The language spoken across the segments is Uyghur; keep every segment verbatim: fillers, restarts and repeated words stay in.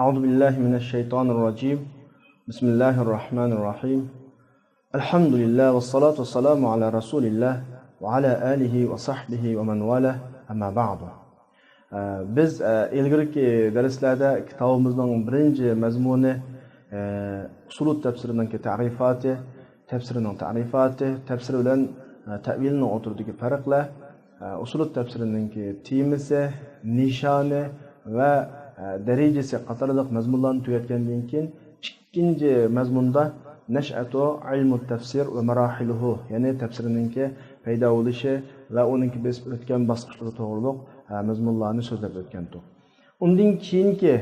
أعوذ بالله من الشيطان الرجيم. بسم الله الرحمن الرحيم. الحمد لله والصلاة والسلام على رسول الله وعلى آله وصحبه ومن والاه، أما بعد. ئە، بىز، ئە، ئىلگىرىكى دەرسلەردە كىتابىمىزنىڭ بىرىنچى مەزمۇنى، ئە، ئۇسۇلۇت تەپسىرىنىڭكى تەرىپاتى، تەپسىرىنىڭ تەرىپاتى، تەپسىر بىلەن، ئە، تەۋىلنىڭ ئوتتۇرىدىكى پەرقلەر، ئە، ئۇسۇلۇت تەپسىرىنىڭكى تېمىسى، نىشانى ۋە، ئە، دەرىجىسى قاتارلىق مەزمۇنلارنى تۈگەتكەندىن كېيىن، ئىككىنچى مەزمۇندا نەشئەتۇ ئىلمۇت تەفسىر ۋە ماراھىلۇھۇ، يەنى تەپسىرنىڭكى پەيدا بولۇشى ۋە ئۇنىڭكى بېسىپ ئۆتكەن باسقۇچلىرى توغرۇلۇق، ئە، مەزمۇنلارنى سۆزلەپ ئۆتكەنتۇق. ئۇندىن كېيىنكى،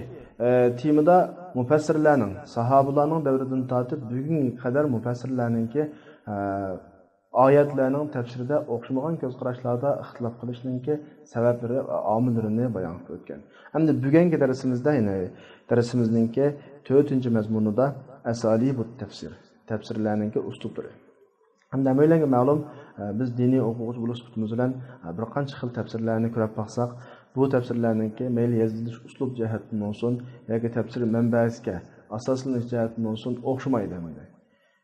ئە، تېمىدا مۇپەسسىرلەرنىڭ، ساھابىلارنىڭ دەۋرىدىن تارتىپ بۈگۈنگە قەدەر مۇپەسسىرلەرنىڭكى، ئە، ئايەتلەرنىڭ تەپسىرىدە ئوخشىمىغان كۆز قاراشلاردا ئىختىلاپ قىلىشنىڭكى سەۋەبلىرى، ئامىللىرىنى بايان قىلىپ ئۆتكەن. ئەمدى بۈگۈنكى دەرسىمىزدە، يەنى دەرسىمىزنىڭكى تۆتىنچى مەزمۇنىدا ئەسالىبۇت تەفسىر، تەپسىرلەرنىڭكى ئۇسلۇبلىرى. ھەمدە ھەممەيلەنگە مەلۇم، ئە، بىز دىنىي ئوقۇغۇچى بولۇش سۈپىتىمىز بىلەن، ئە، بىر قانچە خىل تەپسىرلەرنى كۆرۈپ باقساق، بۇ تەپسىرلەرنىڭكى مەيلى يېزىلىش ئۇسلۇب جەھەتتىن بولسۇن ياكى تەپسىر مەنبەسىگە ئاساسلىنىش جەھەتتىن بولسۇن ئوخشىمايدۇ ھەممىدە.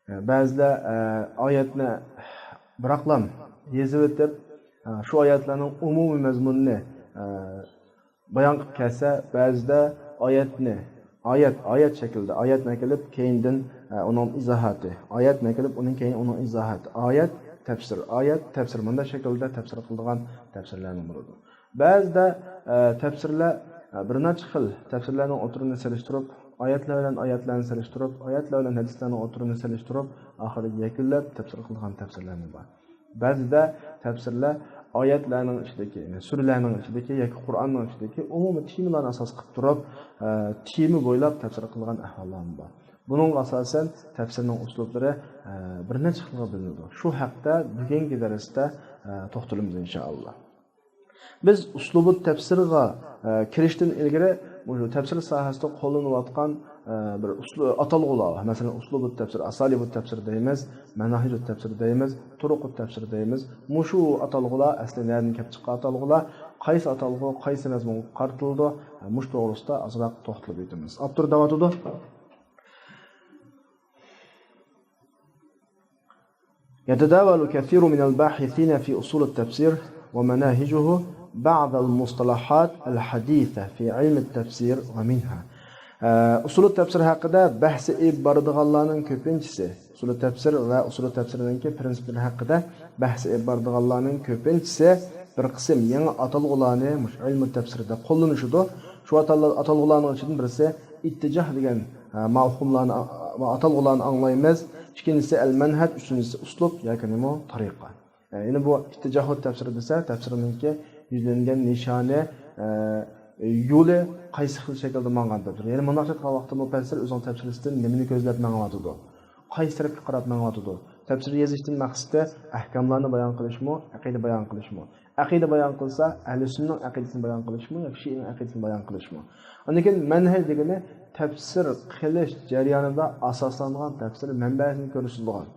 ئە، بەزىلەر، ئە، ئايەتنى بىراقلام يېزىۋېتىپ، ئە، شۇ ئايەتلەرنىڭ ئومۇمىي مەزمۇنىنى، ئە، بايان قىلىپ كەلسە، بەزىدە ئايەتنى، ئايەت، ئايەت شەكلىدە ئايەتنى ئەكېلىپ، كەينىدىن، ئە، ئۇنىڭ ئىزاھاتى، ئايەتنى ئەكېلىپ، ئۇنىڭ كەينى ئۇنىڭ ئىزاھاتى، ئايەت، تەپسىر، ئايەت، تەپسىر، مۇنداق شەكىلدە تەپسىر قىلىدىغان تەپسىرلەرمۇ بولىدۇ. بەزىدە، ئە، تەپسىرلەر، ئە، بىر نەچچە خىل تەپسىرلەرنىڭ ئوتتۇرىنى سېلىشتۇرۇپ، ئايەتلەر بىلەن ئايەتلەرنى سېلىشتۇرۇپ، ئايەتلەر بىلەن ھەدىسلەرنىڭ ئوتتۇرىنى سېلىشتۇرۇپ، ئاخىرىدا يەكۈنلەپ تەپسىر قىلىدىغان تەپسىرلەرمۇ بار. بەزىدە تەپسىرلەر ئايەتلەرنىڭ ئىچىدىكى، يەنى سۈرىلەرنىڭ ئىچىدىكى ياكى قۇرئاننىڭ ئىچىدىكى ئومۇمىي تېمىلارنى ئاساس قىلىپ تۇرۇپ، ئە، تېما بويلاپ تەپسىر قىلغان ئەھۋاللارمۇ بار. بۇنىڭغا ئاساسەن تەپسىرنىڭ ئۇسلۇبلىرى، ئە، بىر نەچچە خىلغا بۆلۈنىدۇ. شۇ ھەقتە بۈگۈنكى دەرستە، ئە، توختىلىمىز ئىنشائاللا. بىز ئۇسلۇبۇت تەپسىرغا، ئە، كىرىشتىن ئىلگىرى مۇشۇ تەپسىر ساھەسىدە قوللىنىلىۋاتقان، ئە، بىر ئۇسلۇ-، ئاتالغۇلار، مەسىلەن، ئۇسلۇبۇت تەپسىر، ئاسالىبۇت تەپسىر دەيمىز، ماناھىجۇت تەپسىر دەيمىز، تۇرۇقۇت تەپسىر دەيمىز. مۇشۇ ئاتالغۇلار ئەسلى نەدىن كېلىپ چىققان ئاتالغۇلار، قايسى ئاتالغۇ قايسى مەزمۇنغا قارىتىلىدۇ، مۇشۇ توغرىسىدا ئازراق توختىلىپ ئۆتىمىز. ئاپتور دەۋاتىدۇ. يتداول كثير من الباحثين في أصول التفسير ومناهجه بعض المصطلحات الحديثة في علم التفسير ومنها. ئە، ئۇسۇلۇت تەپسىر ھەققىدە بەھس ئېلىپ بارىدىغانلارنىڭ كۆپىنچىسى، ئۇسۇلۇت تەپسىر ۋە ئۇسۇلۇت تەپسىرنىڭكى پىرىنسىپلىرى ھەققىدە بەھس ئېلىپ بارىدىغانلارنىڭ كۆپىنچىسى بىر قىسىم يېڭى ئاتالغۇلارنى مۇشۇ ئىلمۇ تەپسىرىدە قوللىنىشىدۇ. شۇ ئاتال-، ئاتالغۇلارنىڭ ئىچىدىن بىرسى ئىتتىجاھ دېگەن، ئە، مەۋھۇملارنى، ئە، ئاتالغۇلارنى ئاڭلايمىز. ئىككىنچىسى ئەل مەنھەج، ئۈچىنچىسى ئۇسلۇب ياكى نېمە؟ تەرىقە. يەنى بۇ ئىتتىجاھۇت تەپسىرى دېسە، تەپسىرنىڭكى يۈزلەنگەن نىشانى، ئە، يولى قايسى خىل شەكىلدە ماڭغان تەپسىر. يەنى مۇنداق ئېيتقان ۋاقىتتا مۇپەسسىر ئۆزىنىڭ تەپسىرىدىن نېمىنى كۆزلەپ مېڭىۋاتىدۇ؟ قايسى تەرەپكە قاراپ مېڭىۋاتىدۇ؟ تەپسىر يېزىشتىن مەقسىتى ئەھكاملارنى بايان قىلىشمۇ، ئەقىدە بايان قىلىشمۇ؟ ئەقىدە بايان قىلسا، ئەھلى سۈننىنىڭ ئەقىدىسىنى بايان قىلىشمۇ ياكى شىئىنىڭ ئەقىدىسىنى بايان قىلىشمۇ؟ ئاندىن كېيىن مەنھەج دېگىنى تەپسىر قىلىش جەريانىدا ئاساسلانغان تەپسىر مەنبەسىنى كۆرسىتىدىغان.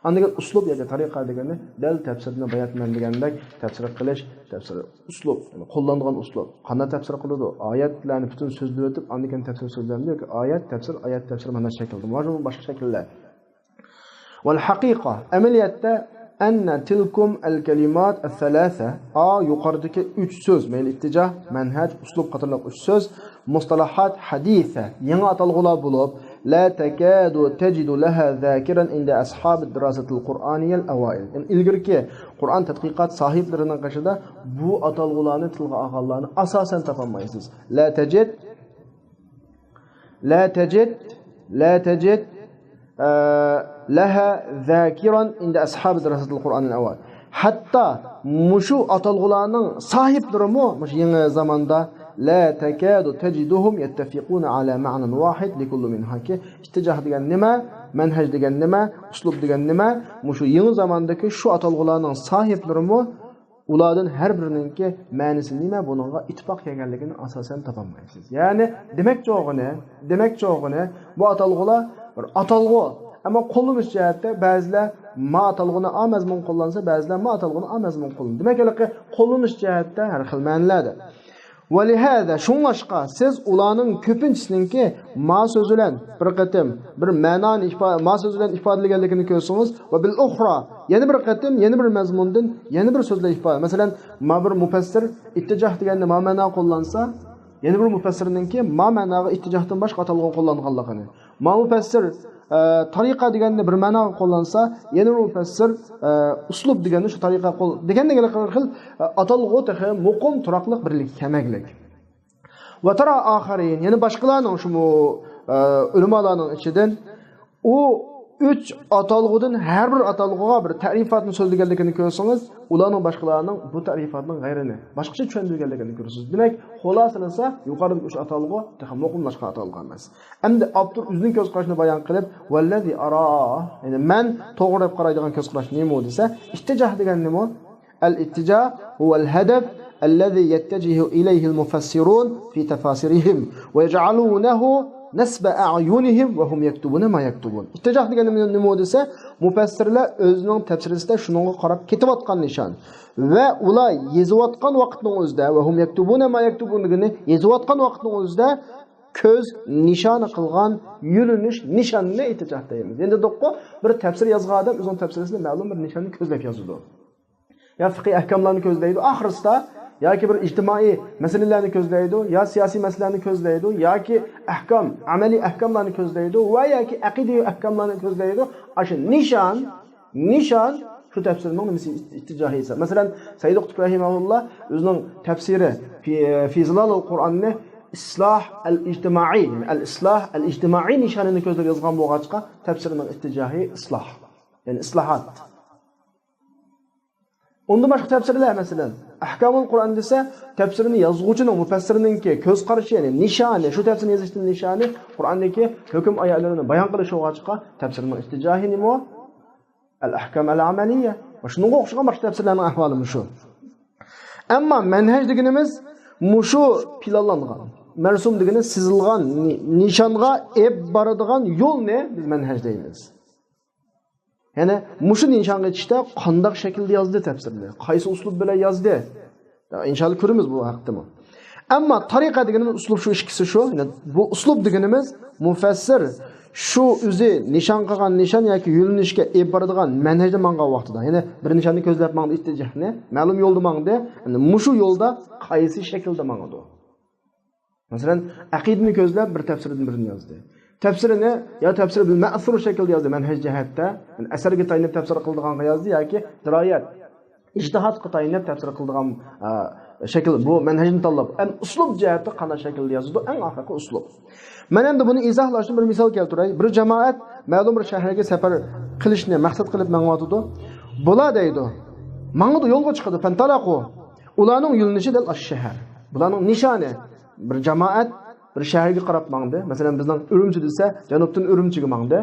ئاندىن كېيىن ئۇسلۇب ياكى تەرىقە دېگىنى دەل تەپسىرنى باياتمەن دېگەندەك تەپسىر قىلىش، تەپسىر ئۇسلۇب، يەنى قوللانغان ئۇسلۇب. قانداق تەپسىر قىلىدۇ؟ ئايەتلەرنى پۈتۈن سۆزلىۋېتىپ، ئاندىن كېيىن تەپسىر سۆزلەمدۇ ياكى ئايەت، تەپسىر، ئايەت، تەپسىر مانا شەكىلدە. مانا شۇ باشقا شەكىللەر. والحقيقة، ئەمەلىيەتتە، أن تلكم الكلمات الثلاثة، ئا، يۇقىرىدىكى ئۈچ سۆز، مەيلى ئىتتىجاھ، مەنھەج، ئۇسلۇب قاتارلىق ئۈچ سۆز، مۇستالاھات ھەدىسە، يېڭى ئاتالغۇلار بولۇپ، لا تكاد تجد لها ذاكرا عند أصحاب الدراسة القرآنية الأوائل. يەنى ئىلگىرىكى قۇرئان تەتقىقات ساھىبلىرىنىڭ قېشىدا بۇ ئاتالغۇلارنى تىلغا ئالغانلارنى ئاساسەن تاپالمايسىز. لا تجد، لا تجد، لا تجد، ئە، لها ذاكرا عند أصحاب الدراسة القرآنية الأوائل. ھەتتا مۇشۇ ئاتالغۇلارنىڭ ساھىبلىرىمۇ مۇشۇ يېڭى زاماندا لا تكاد تجدهم يتفقون على معنى واحد لكل منها. ئىتتىجاھ دېگەن نېمە؟ مەنھەج دېگەن نېمە؟ ئۇسلۇب دېگەن نېمە؟ مۇشۇ يېڭى زاماندىكى شۇ ئاتالغۇلارنىڭ ساھىبلىرىمۇ ئۇلاردىن ھەر بىرىنىڭكى مەنىسى نېمە، بۇنىڭغا ئىتتىپاق كەلگەنلىكىنى ئاساسەن تاپالمايسىز. يەنى دېمەكچى بولغىنى، دېمەكچى بولغىنى، بۇ ئاتالغۇلار بىر ئاتالغۇ. ئەمما قوللىنىش جەھەتتە بەزىلەر ما ئاتالغۇنى ئا مەزمۇن قوللانسا، بەزىلەر ما ئاتالغۇنى ئا مەزمۇن قوللىنىدۇ. دېمەك، ھېلىقى قوللىنىش جەھەتتە ھەر خىل مەنىلەردە. ولهذا، شۇڭلاشقا سىز ئۇلارنىڭ كۆپىنچىسىنىڭكى ما سۆزى بىلەن بىر قېتىم بىر مەنانى ئىپا-، ما سۆزى بىلەن ئىپادىلىگەنلىكىنى كۆرسىڭىز، وبالأخرى، يەنە بىر قېتىم يەنە بىر مەزمۇندىن يەنە بىر سۆزلەر ئىپادە. مەسىلەن، ما بىر مۇپەسسىر ئىتتىجاھ دېگەندە ما مەنا قوللانسا، يەنە بىر مۇپەسسىرنىڭكى ما مەناغا ئىتتىجاھتىن باشقا ئاتالغۇ قوللانغانلىقىنى، ما مۇپەسسىر، ئە، تەرىقە دېگەننى بىر مەناغا قوللانسا، يەنە بىر مۇپەسسىر، ئە، ئۇسلۇب دېگەننى شۇ تەرىقە قول-، دېگەندەك خىل، ئە، ئاتالغۇ تېخى مۇقىم، تۇراقلىق، بىرلىككە كەلمەكلىك. وترى آخرين، يەنە باشقىلارنىڭ شۇمۇ، ئە، ئۆلىمالارنىڭ ئىچىدىن ئۇ ئۈچ ئاتالغۇدىن ھەر بىر ئاتالغۇغا بىر تەرىپاتنى سۆزلىگەنلىكىنى كۆرسىڭىز، ئۇلارنىڭ باشقىلارنىڭ بۇ تەرىپاتنىڭ غەيرىنى باشقىچە چۈشەندۈرگەنلىكىنى كۆرىسىز. دېمەك، خۇلاسىلىسا، يۇقىرىدىكى ئۈچ ئاتالغۇ تېخى مۇقىملاشقان ئاتالغۇ ئەمەس. ئەمدى ئاپتور ئۆزىنىڭ كۆز قارىشىنى بايان قىلىپ، والذي أرى، يەنى مەن توغرا دەپ قارايدىغان كۆز قاراش نېمە دېسە، ئىتتىجاھ دېگەن نېمە؟ الاتجاه هو الهدف الذي يتجه إليه المفسرون في تفاسيرهم ويجعلونه نصب أعينهم وهم يكتبون ما يكتبون. ئىتتىجاھ دېگەن نېمە، نېمە دېسە، مۇپەسسىرلەر ئۆزىنىڭ تەپسىرىسىدە شۇنىڭغا قاراپ كېتىۋاتقان نىشان. ۋە ئۇلار يېزىۋاتقان ۋاقىتنىڭ ئۆزىدە، وهم يكتبون ما يكتبون دېگىنى يېزىۋاتقان ۋاقىتنىڭ ئۆزىدە كۆز نىشانى قىلغان يۆنىلىش نىشاننى ئىتتىجاھ دەيمىز. ئەمدى دېدۇققۇ، بىر تەپسىر يازغان ئادەم ئۆزىنىڭ تەپسىرىسىدە مەلۇم بىر نىشاننى كۆزلەپ يازىدۇ. يا فىقھىي ئەھكاملارنى كۆزلەيدۇ، ئاخىرسىدا ياكى بىر ئىجتىمائىي مەسىلىلەرنى كۆزلەيدۇ، يا سىياسىي مەسىلىلەرنى كۆزلەيدۇ، ياكى ئەھكام، ئەمەلىي ئەھكاملارنى كۆزلەيدۇ ۋە ياكى ئەقىدىيە ئەھكاملارنى كۆزلەيدۇ. ئاشۇ نىشان، نىشان شۇ تەپسىرنىڭ نېمىسى، ئىتتىجاھى ھېساب. مەسىلەن، سەيد قۇتۇب رەھىمەھۇللا ئۆزىنىڭ تەپسىرى في، في ظلال القرآن نى ئىسلاھ ئەل ئىجتىمائىي، ئەل ئىسلاھ ئەل ئىجتىمائىي نىشانىنى كۆزلەپ يازغان بولغاچقا، تەپسىرنىڭ ئىتتىجاھى ئىسلاھ، يەنى ئىسلاھات. ئۇندىن باشقا تەپسىرلەر، مەسىلەن، ئەھكامۇل قۇرئان دېسە، تەپسىرنى يازغۇچىنىڭ، مۇپەسسىرنىڭكى كۆز قارىشى، يەنى نىشانى، شۇ تەپسىرنى يېزىشتىن نىشانى قۇرئاندىكى ھۆكۈم ئايەتلىرىنى بايان قىلىش بولغاچقا، تەپسىرنىڭ ئىتتىجاھى نېمە؟ ئەل ئەھكام ئەل ئەمەلىيە. شۇنىڭغا ئوخشىغان باشقا تەپسىرلەرنىڭ ئەھۋالى مۇشۇ. ئەمما مەنھەج دېگىنىمىز مۇشۇ پىلانلانغان، مەرسۇم دېگىنى سىزىلغان نى-، نىشانغا ئېلىپ بارىدىغان يولنى بىز مەنھەج دەيمىز. يەنى مۇشۇ نىشانغا يېتىشتە قانداق شەكىلدە يازدى تەپسىرنى، قايسى ئۇسلۇب بىلەن يازدى؟ ئىنشاللا كۆرىمىز بۇ ھەقتىمۇ. ئەمما تەرىقە دېگىنىمىز ئۇسلۇب، شۇ ئىككىسى شۇ. يەنى بۇ ئۇسلۇب دېگىنىمىز مۇپەسسىر شۇ ئۆزى نىشان قىلغان نىشان ياكى يۆنىلىشكە ئېلىپ بارىدىغان مەنھەجدە ماڭغان ۋاقتىدا. يەنى بىر نىشاننى كۆزلەپ ماڭدى، ئىتتىجاھنى، مەلۇم يولدا ماڭدى. يەنى مۇشۇ يولدا قايسى شەكىلدە ماڭىدۇ؟ مەسىلەن، ئەقىدىنى كۆزلەپ بىر تەپسىرىدىن بىرنى يازدى. تەپسىرىنى يا تەپسىر بىل مەسۇر شەكىلدە يازدى، مەنھەج جەھەتتە. يەنى ئەسەرگە تايىنىپ تەپسىر قىلىدىغانغا يازدى ياكى دىرايەت، ئىجتىھادقا تايىنىپ تەپسىر قىلىدىغان، ئا، شەكىل، بۇ مەنھەجنى تاللاپ. ئەم ئۇسلۇب جەھەتتە قانداق شەكىلدە يازىدۇ؟ ئەڭ ئاخىرقى ئۇسلۇب. مەن ئەمدى بۇنى ئىزاھلاشتىن بىر مىسال كەلتۈرەي. بىر جامائەت مەلۇم بىر شەھەرگە سەپەر قىلىشنى مەقسەت قىلىپ مېڭىۋاتىدۇ. بۇلار دەيدۇ، ماڭىدۇ، يولغا چىقىدۇ، فەنتەلەقۇ. ئۇلارنىڭ يۆنىلىشى دەل ئاشۇ شەھەر. بۇلارنىڭ نىشانى، بىر جامائەت بىر شەھەرگە قاراپ ماڭدى. مەسىلەن، بىزنىڭ ئۈرۈمچى دېسە، جەنۇبتىن ئۈرۈمچىگە ماڭدى.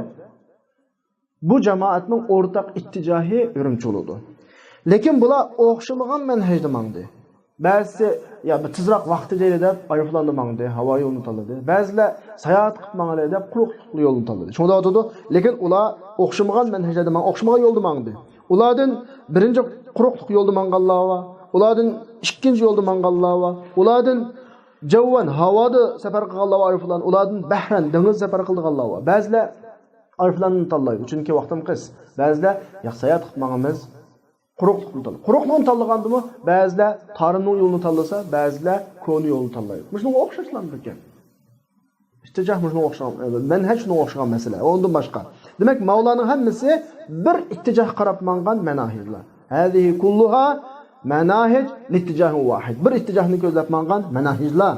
بۇ جامائەتنىڭ ئورتاق ئىتتىجاھى ئۈرۈمچى بولىدۇ. لېكىن بۇلار ئوخشىمىغان مەنھەجدە ماڭدى. بەزىسى يا بىر تېزراق ۋاقتى دەيلى دەپ ئايروپىلاندا ماڭدى، ھاۋا يولىنى تاللىدى. بەزىلەر ساياھەت قىلىپ ماڭايلى دەپ قۇرۇقلۇق يولىنى تاللىدى. شۇڭا دەۋاتىدۇ، لېكىن ئۇلار ئوخشىمىغان مەنھەجلەردە ماڭ-، ئوخشىمىغان يولدا ماڭدى. ئۇلاردىن بىرىنچى قۇرۇقلۇق يولدا ماڭغانلار بار، ئۇلاردىن ئىككىنچى يولدا ماڭغانلار بار، ئۇلاردىن جەۋۋەن ھاۋادا سەپەر قىلغانلار بار ئايروپىلان، ئۇلاردىن بەھرەن دېڭىز سەپەر قىلىدىغانلار بار. بەزىلەر ئايروپىلاندىن تاللايدۇ، چۈنكى ۋاقتىم قىس. بەزىلەر ياق، ساياھەت قىلىپ ماڭىمىز، قۇرۇقلۇقنى تاللايدۇ. قۇرۇقلۇقنى تاللىغاندىمۇ بەزىلەر تارىمنىڭ يولىنى تاللىسا، بەزىلەر كونا يولنى تاللايدۇ. مۇشۇنىڭغا ئوخشاشلا بىكەن. ئىتتىجاھ مۇشۇنىڭغا ئوخشىغان، مەنھەج شۇنىڭغا ئوخشىغان مەسىلە. ئۇندىن باشقا. دېمەك، ماۋۇلارنىڭ ھەممىسى بىر ئىتتىجاھقا قاراپ ماڭغان مەناھىجلار. هذه كلها مناهج لاتجاه واحد. بىر ئىتتىجاھنى كۆزلەپ ماڭغان مەناھىجلار.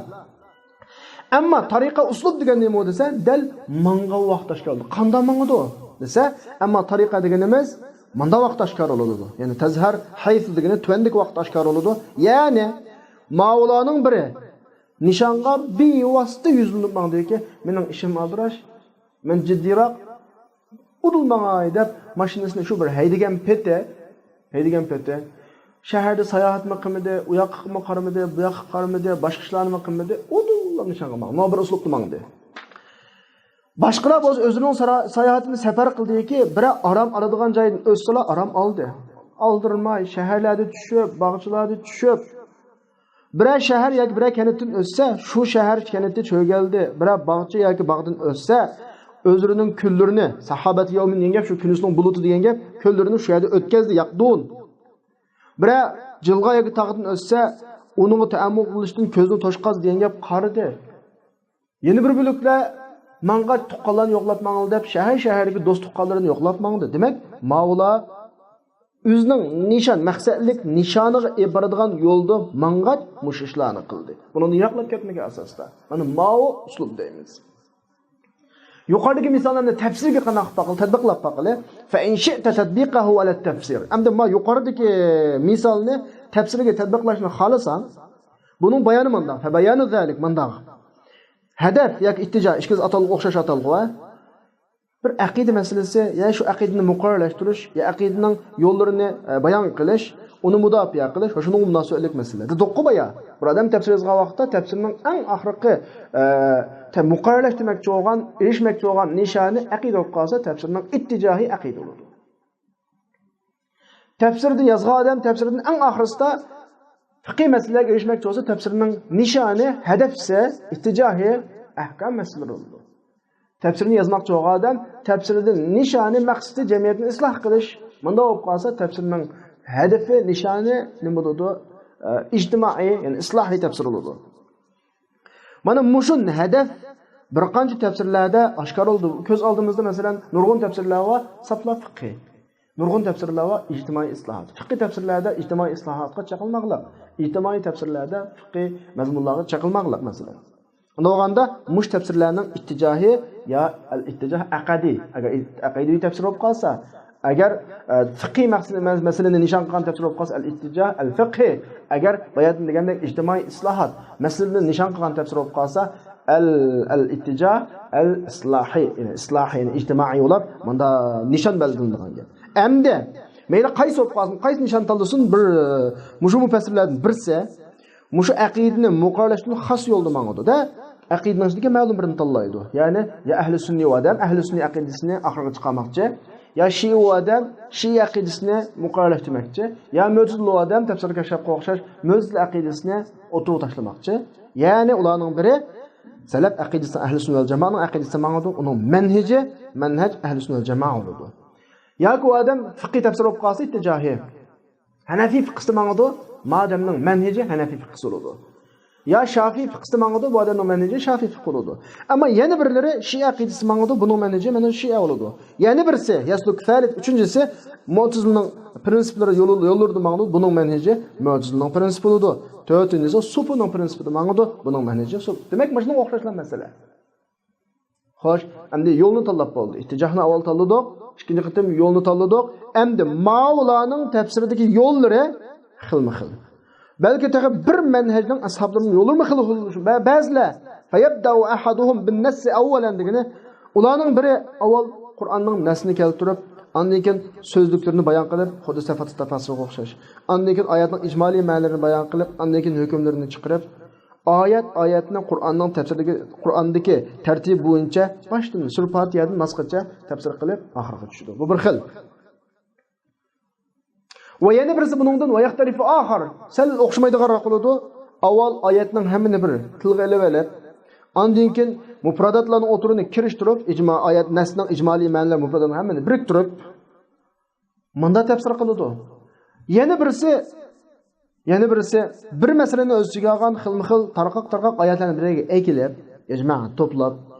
ئەمما تەرىقە ئۇسلۇب دېگەن نېمە دېسە، دەل ماڭغان ۋاقىت ئاشكارىلىنىدۇ. قانداق ماڭىدۇ دېسە، ئەمما تەرىقە دېگىنىمىز مانداق ۋاقىت ئاشكارىلىنىدۇ. يەنى تەزھەر ھەيسۇ دېگىنى تۆۋەندىكى ۋاقىت ئاشكارىلىنىدۇ. يەنى ماۋۇلارنىڭ بىرى نىشانغا بىۋاسىتە يۈزلىنىپ ماڭدىكى، مېنىڭ ئىشىم ئالدىراش، مەن جىددىيراق، ئۇدۇل ماڭاي دەپ ماشىنىسىنى شۇ بىر ھەيدىگەن پېتى، ھەيدىگەن پېتى، شەھەردە ساياھەتمۇ قىلمىدى، ئۇ ياققىمۇ قارىمىدى، بۇ ياققا قارىمىدى، باشقا ئىشلارنىمۇ قىلمىدى، ئۇدۇللا نىشانغا ماڭدى. مانا بىر ئۇسلۇبتا ماڭدى. باشقىلار بولسا ئۆزىنىڭ سارا-، ساياھىتىنى سەپەر قىلدىكى، بىرەر ئارام ئالىدىغان جايدىن ئۆتسىلا ئارام ئالدى. ئالدىرىماي، شەھەرلەردە چۈشۈپ، باغچىلاردا چۈشۈپ، بىرەر شەھەر ياكى بىرەر كەنتتىن ئۆتسە، شۇ شەھەر كەنتى چۆگەلدى. بىرەر باغچە ياكى باغدىن ئۆتسە، ئۆزلىرىنىڭ كۈنلىرىنى، سەھابەتى يەۋمىن دېگەن گەپ شۇ، كۈنىسىنىڭ بۇلۇتى دېگەن گەپ، كۈنلىرىنى شۇ يەردە ئۆتكەزدى، ياقدۇن. بىرەر جىلغا ياكى تاغدىن ئۆتسە، ئۇنىڭغا تەئەممۇل قىلىشتىن كۆزىنى توشقاز دېگەن گەپ، قارىدى. يەنە بىر بۆلەكلەر ماڭغاچ تۇغقانلارنى يوقلاپ ماڭىدۇ دەپ، شەھەر-شەھەردىكى دوست-تۇغقانلىرىنى يوقلاپ ماڭدى. دېمەك، ماۋۇلار ئۆزىنىڭ نىشان، مەقسەتلىك نىشانىغا ئېلىپ بارىدىغان يولدا ماڭغاچ مۇشۇ ئىشلارنى قىلدى. بۇنىڭدىن يىراقلاپ كەتمىگەن ئاساستا. مانا ماۋۇ ئۇسلۇب دەيمىز. يۇقىرىدىكى مىساللارنى تەپسىرگە قانداق باقىلى، تەتبىقلاپ باقىلى. فَإِنْ شِئْتَ تَطْبِيقَهُ عَلَى التَّفْسِيرِ. ئەمدى ما يۇقىرىدىكى مىسالنى تەپسىرگە تەتبىقلاشنى خالىساڭ، بۇنىڭ بايانى مۇنداق. فَبَيَانُ ذَلِكَ، مۇنداق. ھەدەپ ياكى ئىتتىجا، ئىككىسى ئاتالغۇ ئوخشاش ئاتالغۇ، ھە؟ بىر ئەقىدە مەسىلىسى، يا شۇ ئەقىدىنى مۇقەررەرلەشتۈرۈش، يا ئەقىدىنىڭ يوللىرىنى، ئە، بايان قىلىش، ئۇنى مۇداپىئە قىلىش ۋە شۇنىڭغا مۇناسىۋەتلىك مەسىلىلەر. دېدۇققۇ بايا، بىر ئادەم تەپسىر يازغان ۋاقىتتا تەپسىرنىڭ ئەڭ ئاخىرقى، ئە، تە-، مۇقەررەرلەشتۈرمەكچى بولغان، ئېرىشمەكچى بولغان نىشانى ئەقىدە بولۇپ قالسا، تەپسىرنىڭ ئىتتىجاھى ئەقىدە بولىدۇ. تەپسىردىن يازغان ئادەم تەپسىردىن ئەڭ ئاخىرسىدا پىقىي مەسىلىلەرگە ئېرىشمەكچى بولسا، تەپسىرنىڭ نىشانى، ھەدەپسى، ئىتتىجاھى ئەھكام مەسىلىلىرى بولىدۇ. تەپسىرنى يازماقچى بولغان ئادەم تەپسىردىن نىشانى، مەقسىتى جەمئىيەتنى ئىسلاھ قىلىش. مۇنداق بولۇپ قالسا، تەپسىرنىڭ ھەدىپى، نىشانى نېمە بولىدۇ؟ ئە، ئىجتىمائىي، يەنى ئىسلاھىي تەپسىر بولىدۇ. مانا مۇشۇ ھەدەپ بىر قانچە تەپسىرلەردە ئاشكارىلىدۇ. كۆز ئالدىمىزدا، مەسىلەن، نۇرغۇن تەپسىرلەر بار، ساپلا فىقھىي. نۇرغۇن تەپسىرلەر بار، ئىجتىمائىي ئىسلاھات. فىقھىي تەپسىرلەردە ئىجتىمائىي ئىسلاھاتقا چېقىلماقلىق. ئىجتىمائىي تەپسىرلەردە فىقھىي مەزمۇنلارغا چېقىلماقلىق، مەسىلەن. ئۇنداق بولغاندا، مۇشۇ تەپسىرلەرنىڭ ئىتتىجاھى يا ئەل ئىتتىجاھ ئەقەدىي، ئەگەر ئەقىدىي تەپسىر بولۇپ قالسا، ئەگەر، ئە، فىقھىي مەقسىتى، مەس-، مەسىلىنى نىشان قىلغان تەپسىر بولۇپ قالسا، ئەل ئىتتىجاھ ئەل فىقھىي، ئەگەر باياتىن دېگەندەك ئىجتىمائىي ئىسلاھات مەسىلىنى نىشان قىلغان تەپسىر بولۇپ قالسا، ئەل، ئەل ئىتتىجاھ ئەل ئىسلاھىي، يەنى ئىسلاھىي، يەنى ئىجتىمائىي بولۇپ، مۇندا نىشان بەلگىلىنىدىغان گەپ. ئەمدى مەيلى قايسى بولۇپ قالسۇن، قايسى نىشان تاللىسۇن، بىر، مۇشۇ مۇپەسسىرلەردىن بىرسى مۇشۇ ئەقىدىنى مۇقەررەرلەشتۈرۈپ خاس يولدا ماڭىدۇ-دە. ئەقىدىنىڭ ئىچىدىكى مەلۇم بىرىنى تاللايدۇ. يەنى يا ئەھلى سۈننىي ئادەم ئەھلى سۈننىي ئەقىدىسىنى ئاخىرغا چىقارماقچى، يا شىئە ئادەم شىئە ئەقىدىسىنى مۇقەررەرلەشتۈرمەكچى، يا مۆتىزىلە ئادەم تەپسىر كەششاپقا ئوخشاش مۆتىزىلە ئەقىدىسىنى ئوتتۇرىغا تاشلىماقچى. يەنى ئۇلارنىڭ بىرى سەلەپ ئەقىدىسى، ئەھلى سۈننە ۋەل جامائەنىڭ ئەقىدىسى ماڭىدۇ، ئۇنىڭ مەنھىجى، مەنھەج ئەھلى سۈننە ۋەل جامائە بولىدۇ. ياكى ئۇ ئادەم فىقھىي تەپسىر بولۇپ قالسا، ئىتتىجاھى ھەنەفىي فىقھىسىدا ماڭىدۇ، ما ئادەمنىڭ مەنھىجى ھەنەفىي فىقھىسى بولىدۇ. يا شافىئىي فىقھىسىدا ماڭىدۇ، بۇ ئادەمنىڭ مەنھىجى شافىئىي فىقھى بولىدۇ. ئەمما يەنە بىرلىرى شىئە ئەقىدىسىدا ماڭىدۇ، بۇنىڭ مەنھىجى مەنھىجى شىئە بولىدۇ. يەنە بىرسى، يەسلۇكۇ سالىس، ئۈچىنچىسى مۇئتەزىلىنىڭ پرىنسىپلىرى يولى، يوللىرىدا ماڭىدۇ، بۇنىڭ مەنھىجى مۇئتەزىلىنىڭ پرىنسىپى بولىدۇ. تۆتىنچىسى سۇپىنىڭ پرىنسىپىدا ماڭىدۇ، بۇنىڭ مەنھىجى سۇپ. دېمەك، مۇشۇنىڭغا ئوخشاشلا مەسىلە. خوش، ئەمدى يولنى تاللاپ بولدى. ئىتتىجاھنى ئاۋۋال تاللىدۇق، ئىككىنچى قېتىم يولنى تاللىدۇق. ئەمدى ماۋۇلارنىڭ تەپسىرىدىكى يوللىرى خىلمۇ خىل. بەلكى تېخى بىر مەنھەجنىڭ ئەسھابلىرىنىڭ يوللىرىمۇ خىل خىل. بە-، بەزىلەر، فيبدأ أحدهم بالنص أولا دېگىنى، ئۇلارنىڭ بىرى ئاۋۋال قۇرئاننىڭ نەسسىنى كەلتۈرۈپ، ئاندىن كېيىن سۆزلۈكلىرىنى بايان قىلىپ، خۇددى سەفەتۇ تەپەسسۇرغا ئوخشاش. ئاندىن كېيىن ئايەتنىڭ ئىجمالىي مەنىلىرىنى بايان قىلىپ، ئاندىن كېيىن ھۆكۈملىرىنى چىقىرىپ، ئايەت، ئايەتنى قۇرئاننىڭ تەپسىرىدىكى، قۇرئاندىكى تەرتىپ بويىچە باشتىن سۈرە پاتىھەدىن ناسقىچە تەپسىر قىلىپ ئاخىرغا چۈشىدۇ. بۇ بىر خىل. ۋە يەنە بىرسى بۇنىڭدىن ۋە يەختەلىفۇ ئاخار، سەل ئوخشىمايدىغانراق بولىدۇ. ئاۋۋال ئايەتنىڭ ھەممىنى بىر تىلغا ئېلىۋېلىپ، ئاندىن كېيىن مۇپراداتلارنىڭ ئوتتۇرىنى كىرىشتۈرۈپ، ئىجما، ئايەت نەسنىڭ ئىجمالىي مەنىلەر، مۇپراداتنىڭ ھەممىنى بىرىكتۈرۈپ، مۇنداق تەپسىر قىلىدۇ. يەنە بىرسى، يەنە بىرسى بىر مەسىلىنى ئۆز ئىچىگە ئالغان خىلمۇ خىل تارقاق تارقاق ئايەتلەرنى بىر يەرگە ئەكېلىپ، يەجمە، توپلاپ،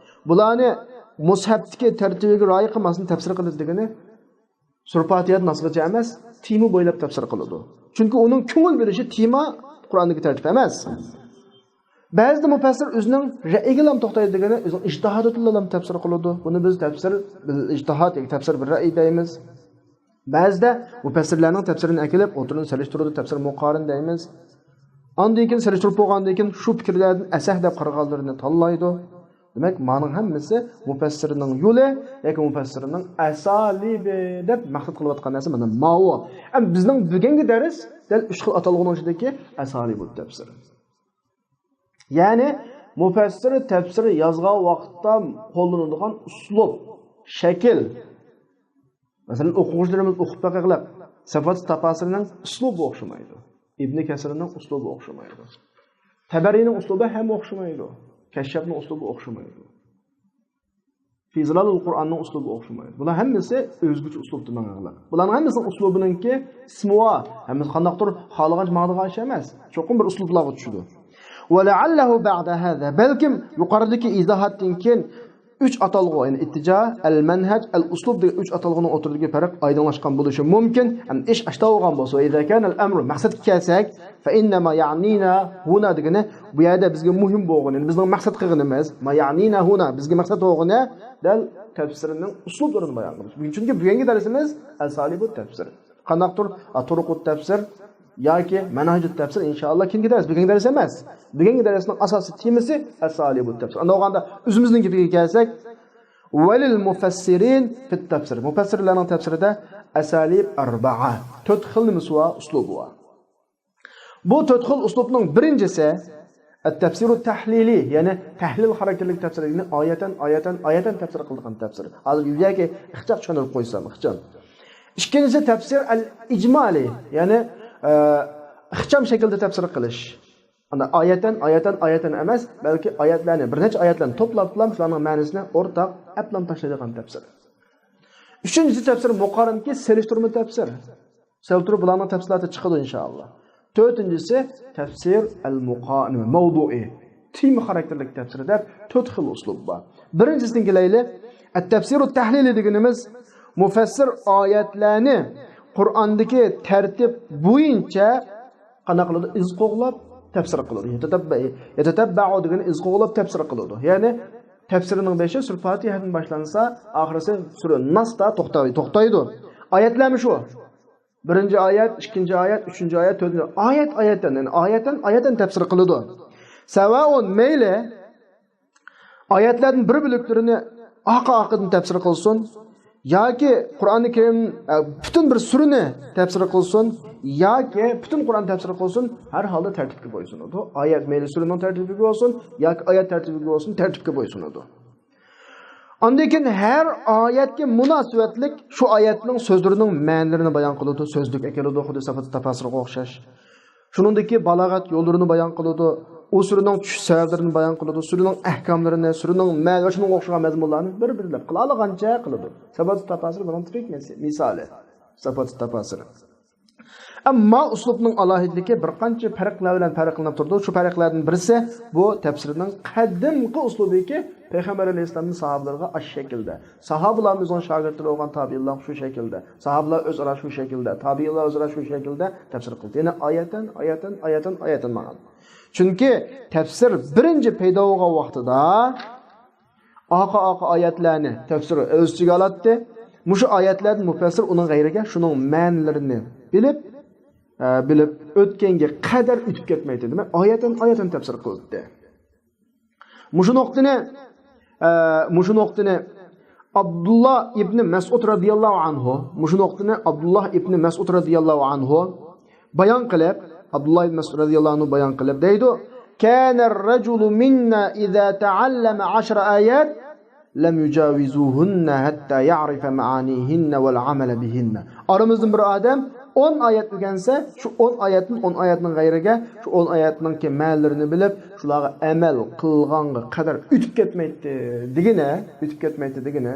بۇلارنى مۇسھەپتىكى تەرتىپىگە رىئايە قىلماستىن تەپسىر قىلىدۇ دېگىنى سۈرە پاتىھەدىن ناسقىچە ئەمەس، تېما بويلاپ تەپسىر قىلىدۇ. چۈنكى ئۇنىڭ كۆڭۈل بۆلۈشى تېما قۇرئاندىكى تەرتىپ ئەمەس. بەزىدە مۇپەسسىر ئۆزىنىڭ رەئىگىلا توختايدۇ دېگىنى ئۆزىنىڭ ئىجتىھادىدىلا تەپسىر قىلىدۇ. بۇنى بىز تەپسىر بىل ئىجتىھاد ياكى تەپسىر بىل رەئي دەيمىز. بەزىدە مۇپەسسىرلەرنىڭ تەپسىرىنى ئەكېلىپ، ئوتتۇرىنى سېلىشتۇرىدۇ، تەپسىر مۇقارىن دەيمىز. ئاندىن كېيىن سېلىشتۇرۇپ بولغاندىن كېيىن شۇ پىكىرلەردىن ئەسەھ دەپ قارىغانلىرىنى تاللايدۇ. دېمەك، مانىڭ ھەممىسى مۇپەسسىرنىڭ يولى ياكى مۇپەسسىرنىڭ ئەسالىبى دەپ مەقسەت قىلىۋاتقان نەرسە مانا ماۋۇ. ئەمما بىزنىڭ بۈگۈنكى دەرس دەل ئۈچ خىل ئاتالغۇنىڭ ئىچىدىكى ئەسالىبۇ تەپسىر. يەنى مۇپەسسىر تەپسىر يازغان ۋاقىتتا قوللىنىدىغان ئۇسلۇب، شەكىل. مەسىلەن، ئوقۇغۇچىلىرىمىز ئوقۇپ بېقىقلىق، سەفەت تەپەسسۇرىنىڭ ئۇسلۇبى ئوخشىمايدۇ. ئىبنى كەسىرنىڭ ئۇسلۇبى ئوخشىمايدۇ. تەبەرىنىڭ ئۇسلۇبى ھەم ئوخشىمايدۇ. كەششاپنىڭ ئۇسلۇبى ئوخشىمايدۇ. فى زىلالىل قۇرئاننىڭ ئۇسلۇبى ئوخشىمايدۇ. بۇلار ھەممىسى ئۆزگىچە ئۇسلۇبتا ماڭغانلار. بۇلارنىڭ ھەممىسىنىڭ ئۇسلۇبىنىڭكى ئىسمى بار. ھەممىسى قانداقتۇر خالىغانچە ماڭىدىغان ئىش ئەمەس. چوقۇم بىر ئۇسلۇبلارغا چۈشىدۇ. ولعله بعد هذا، بەلكىم يۇقىرىدىكى ئىزاھاتتىن كېيىن ئۈچ ئاتالغۇ، يەنى ئىتتىجا، ئەل مەنھەج، ئەل ئۇسلۇب دېگەن ئۈچ ئاتالغۇنىڭ ئوتتۇرىدىكى پەرق ئايدىڭلاشقان بولۇشى مۇمكىن. ئەمدى ئىش ئاشتا بولغان بولسا، ۋە ئىزا كانەل ئەمرۇ، مەقسەتكە كەلسەك، فە ئىننەما يەئنىنا ھۇنا دېگىنى، بۇ يەردە بىزگە مۇھىم بولغىنى، بىزنىڭ مەقسەت قىلغىنىمىز، ما يەئنىنا ھۇنا، بىزگە مەقسەت بولغىنى دەل تەپسىرنىڭ ئۇسلۇبلىرىنى بايان قىلىش. چۈنكى بۈگۈنكى دەرسىمىز ئەسالىبۇ تەپسىر. قانداقتۇر؟ ئا، تۇرۇقۇت تەپسىر ياكى مەنھەجۇت تەپسىر، ئىنشائاللا، كېيىنكى دەرس. بۈگۈنكى دەرس ئەمەس. بۈگۈنكى دەرسنىڭ ئاساسىي تېمىسى ئەسالىبۇت تەپسىر. ئانداق بولغاندا ئۆزىمىزنىڭ گېپىگە كەلسەك، ۋەلىل مۇفەسسىرىن فىت تەپسىر. مۇپەسسىرلەرنىڭ تەپسىرىدە ئەسالىب ئەربەئە، تۆت خىل نېمىسى بار، ئۇسلۇبى بار. بۇ تۆت خىل ئۇسلۇبنىڭ بىرىنچىسى، ئەت-تەپسىرۇت تەھلىلى، يەنى تەھلىل خاراكتېرلىك تەپسىر، يەنى ئايەتەن، ئايەتەن، ئايەتەن تەپسىر قىلىدىغان تەپسىر. ھازىر يۈزەكى ئىخچام چۈشەندۈرۈپ قويسام، ئىخچام. ئىككىنچىسى تەپسىر ئەل ئىجمالى، يەنى، ئە، ئىخچام شەكىلدە تەپسىر قىلىش. ئانداق ئايەتەن، ئايەتەن، ئايەتەن ئەمەس، بەلكى ئايەتلەرنى، بىر نەچچە ئايەتلەرنى توپلاپ، توپلاپ، شۇلارنىڭ مەنىسىنى ئورتاق ئەپلام تاشلايدىغان تەپسىر. ئۈچىنچىسى تەپسىر مۇقارىنكى سېلىشتۇرما تەپسىر. سەل تۇرۇپ بۇلارنىڭ تەپسىلاتى چىقىدۇ، ئىنشائاللا. تۆتىنچىسى تەپسىر ئەل مۇقا-، نېمە، مەۋدۇئى، تېما خاراكتېرلىك تەپسىر دەپ تۆت خىل ئۇسلۇب بار. بىرىنچىسىدىن كېلەيلى. ئەت-تەپسىرۇت تەھلىلى دېگىنىمىز مۇفەسسىر ئايەتلەرنى قۇرئاندىكى تەرتىپ بويىچە قانداق قىلىدۇ؟ ئىز قوغلاپ تەپسىر قىلىدۇ. يەتەتەببە-، يەتەتەببەئۇ دېگىنى ئىز قوغلاپ تەپسىر قىلىدۇ. يەنى تەپسىرىنىڭ بېشى سۈرە فاتىھەدىن باشلانسا، ئاخىرىسى سۈرە ناستا توختاي-، توختايدۇ. ئايەتلەرمۇ شۇ. بىرىنچى ئايەت، ئىككىنچى ئايەت، ئۈچىنچى ئايەت، تۆتىنچى ئايەت، ئايەت ئايەتتىن، يەنى ئايەتتىن ئايەتتىن تەپسىر قىلىدۇ. سەۋائۇن، مەيلى ئايەتلەردىن بىر بۆلەكلىرىنى ئارقا-ئارقىدىن تەپسىر قىلسۇن ياكى قۇرئانى كەرىم، ئە، پۈتۈن بىر سۈرىنى تەپسىر قىلسۇن ياكى پۈتۈن قۇرئان تەپسىر قىلسۇن، ھەر ھالدا تەرتىپكە بويسۇنىدۇ. ئايەت مەيلى سۈرىنىڭ تەرتىپىگە بولسۇن ياكى ئايەت تەرتىپىگە بولسۇن، تەرتىپكە بويسۇنىدۇ. ئاندىن كېيىن ھەر ئايەتكە مۇناسىۋەتلىك شۇ ئايەتنىڭ سۆزلىرىنىڭ مەنىلىرىنى بايان قىلىدۇ، سۆزلۈك ئەكېلىدۇ، خۇددى سىفات تاپاسىرغا ئوخشاش. شۇنىڭدىكى بالاغەت يوللىرىنى بايان قىلىدۇ، ئۇ سۈرىنىڭ چۈشۈش سەۋەبلىرىنى بايان قىلىدۇ، سۈرىنىڭ ئەھكاملىرىنى، سۈرىنىڭ مەنە ۋە شۇنىڭغا ئوخشىغان مەزمۇنلارنى بىر-بىرلەپ قىلالىغانچە قىلىدۇ. سىفات تاپاسىر بۇنىڭ تىپىك مىس-، مىسالى. سىفات تاپاسىر. ئەمما ئۇسلۇبنىڭ ئالاھىدىلىكى بىر قانچە پەرقلەر بىلەن پەرقلىنىپ تۇرىدۇ. شۇ پەرقلەردىن بىرسى، بۇ تەپسىرنىڭ قەدىمكى ئۇسلۇبىكى، پەيغەمبەر ئەلەيھىسسالامدىن ساھابىلەرگە ئاشۇ شەكىلدە، ساھابىلار ئۆزىنىڭ شاگىرتلىرى بولغان تابىئىنلار شۇ شەكىلدە، ساھابىلار ئۆزئارا شۇ شەكىلدە، تابىئىنلار ئۆزئارا شۇ شەكىلدە تەپسىر قىلدى. يەنى ئايەتەن، ئايەتەن، ئايەتەن، ئايەتەن ماڭغان. چۈنكى تەپسىر بىرىنچى پەيدا بولغان ۋاقتىدا ئارقا-ئارقا ئايەتلەرنى تەپسىر ئۆز ئىچىگە ئالاتتى. مۇشۇ ئايەتلەردىن مۇپەسسىر ئۇنىڭ غەيرىگە شۇنىڭ مەنىلىرىنى بىلىپ، ئە، بىلىپ ئۆتكەنگە قەدەر ئۆتۈپ كەتمەيتتى. دېمەك، ئايەتەن ئايەتەن تەپسىر قىلاتتى. مۇشۇ نۇقتىنى، ئە، مۇشۇ نۇقتىنى ئابدۇللا ئىبنى مەسئۇد رەزىياللاھۇ ئەنھۇ، مۇشۇ نۇقتىنى ئابدۇللا ئىبنى مەسئۇد رەزىياللاھۇ ئەنھۇ بايان قىلىپ، ئابدۇللا ئىبنى مەسئۇد رەزىياللاھۇ ئەنھۇ بايان قىلىپ دەيدۇ، كان الرجل منا إذا تعلم عشر آيات لم يجاوزوهن حتى يعرف معانيهن والعمل بهن. ئارىمىزدىن بىر ئادەم ئون ئايەت ئۆگەنسە، شۇ ئون ئايەتتىن ئون ئايەتنىڭ غەيرىگە، شۇ ئون ئايەتنىڭكى مەنىلىرىنى بىلىپ، شۇلارغا ئەمەل قىلغانغا قەدەر ئۆتۈپ كەتمەيتتى دېگىنە، ئۆتۈپ كەتمەيتتى دېگىنە.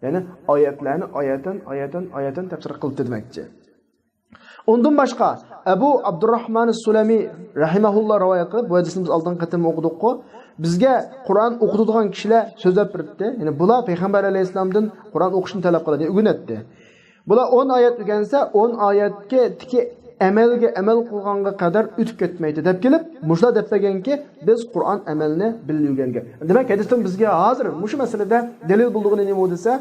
يەنى ئايەتلەرنى ئايەتەن، ئايەتەن، ئايەتەن تەپسىر قىلىپتۇ دېمەكچى. ئۇندىن باشقا، ئەبۇ ئابدۇرراھمان سۇلەمى رەھىمەھۇللا رىۋايەت قىلىپ، بۇ ھەدىسنى بىز ئالدىنقى قېتىم ئوقۇدۇققۇ، بىزگە قۇرئان ئوقۇتىدىغان كىشىلەر سۆزلەپ بېرىپتۇ. يەنى بۇلار پەيغەمبەر ئەلەيھىسسالامدىن قۇرئان ئوقۇشنى تەلەپ قىلىدۇ، ئۆگىنەتتى. بۇلار ئون ئايەت ئۆگەنسە، ئون ئايەتكە تىكى ئەمەلگە ئەمەل قىلغانغا قەدەر ئۆتۈپ كەتمەيتتى دەپ كېلىپ، مۇشۇلار دەپ بەرگەنكى، بىز قۇرئان ئەمەلنى بىللە ئۆگەنگەن. دېمەك، ھەدىستىن بىزگە ھازىر مۇشۇ مەسىلىدە دەلىل بولىدىغىنى نېمە دېسە،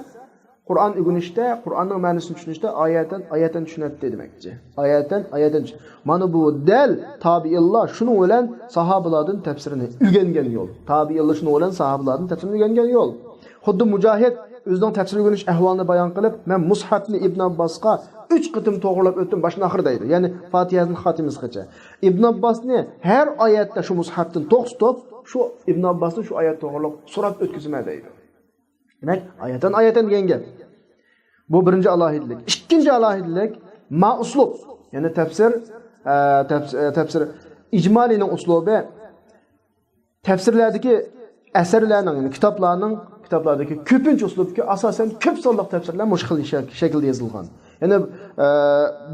قۇرئان ئۆگىنىشتە، قۇرئاننىڭ مەنىسىنى چۈشىنىشتە ئايەتەن، ئايەتەن چۈشىنەتتى دېمەكچى. ئايەتەن، ئايەتەن چۈش-، مانا بۇ دەل تابىئىنلار شۇنىڭ بىلەن ساھابىلاردىن تەپسىرىنى ئۆگەنگەن يول. تابىئىنلار شۇنىڭ بىلەن ساھابىلاردىن تەپسىرىنى ئۆگەنگەن يول. خۇددى مۇجاھىد ئۆزىنىڭ تەپسىر ئۆگىنىش ئەھۋالىنى بايان قىلىپ، مەن مۇسھەپنى ئىبن ئابباسقا ئۈچ قېتىم توغرىلاپ ئۆتتۈم، باشتىن ئاخىر دەيدۇ. يەنى فاتىھەدىن خاتىمىسىغىچە. ئىبن ئابباسنى ھەر ئايەتتە شۇ مۇسھەپتىن توختىتىپ، شۇ ئىبن ئابباسنى شۇ ئايەت توغرىلىق سوراپ ئۆتكۈزىمەن دەيدۇ. دېمەك، ئايەتەن، ئايەتەن دېگەن گەپ. بۇ بىرىنچى ئالاھىدىلىك. ئىككىنچى ئالاھىدىلىك، ما ئۇسلۇب. يەنى تەپسىر، ئە، تەپس-، ئە، تەپسىر ئىجمالىنىڭ ئۇسلۇبى. تەپسىرلەردىكى ئەسەرلەرنىڭ، يەنى كىتابلارنىڭ، كىتابلاردىكى كۆپىنچە ئۇسلۇبتىكى ئاساسەن كۆپ سانلىق تەپسىرلەر مۇشۇ خىل شەك-، شەكىلدە يېزىلغان. يەنى، ئە،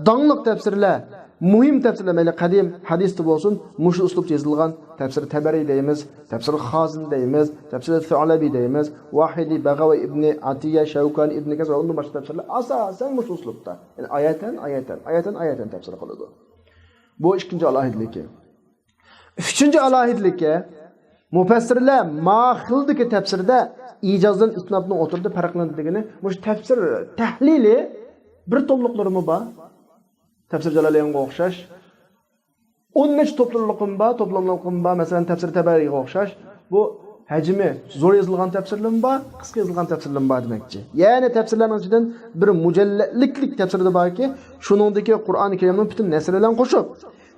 داڭلىق تەپسىرلەر، مۇھىم تەپسىرلەر، مەيلى قەدىم ھەدىستە بولسۇن، مۇشۇ ئۇسلۇبتا يېزىلغان. تەپسىر تەبەرى دەيمىز، تەپسىر خازىن دەيمىز، تەپسىر سەئلەبى دەيمىز، ۋاھىدى، بەغەۋى، ئىبنى ئەتىيە، شەۋكانى، ئىبنى كەسىر ۋە ئۇندىن باشقا تەپسىرلەر ئاساسەن مۇشۇ ئۇسلۇبتا. يەنى ئايەتەن، ئايەتەن، ئايەتەن، ئايەتەن تەپسىر قىلىدۇ. بۇ ئىككىنچى ئالاھىدىلىكى. ئۈچىنچى ئالاھىدىلىكى، مۇپەسسىرلەر ما خىلدىكى تەپسىردە ئىجازدىن ئىستىنابنىڭ ئوتتۇرىدا پەرقلىنىدىغىنى، مۇشۇ تەپسىر تەھلىلى بىر توملۇقلىرىمۇ بار. تەپسىر جالالەينغا ئوخشاش ئون نەچچە توپلۇملۇقىمۇ بار، توپلۇملۇقىمۇ بار، مەسىلەن، تەپسىر تەبەرىگە ئوخشاش. بۇ ھەجمى زور يېزىلغان تەپسىرلىرىمۇ بار، قىسقا يېزىلغان تەپسىرلىرىمۇ بار دېمەكچى. يەنى تەپسىرلەرنىڭ ئىچىدىن بىر مۇجەللەتلىكلىك تەپسىر دە باركى، شۇنىڭدىكى قۇرئانى كەرىمنىڭ پۈتۈن نەسرى بىلەن قوشۇپ،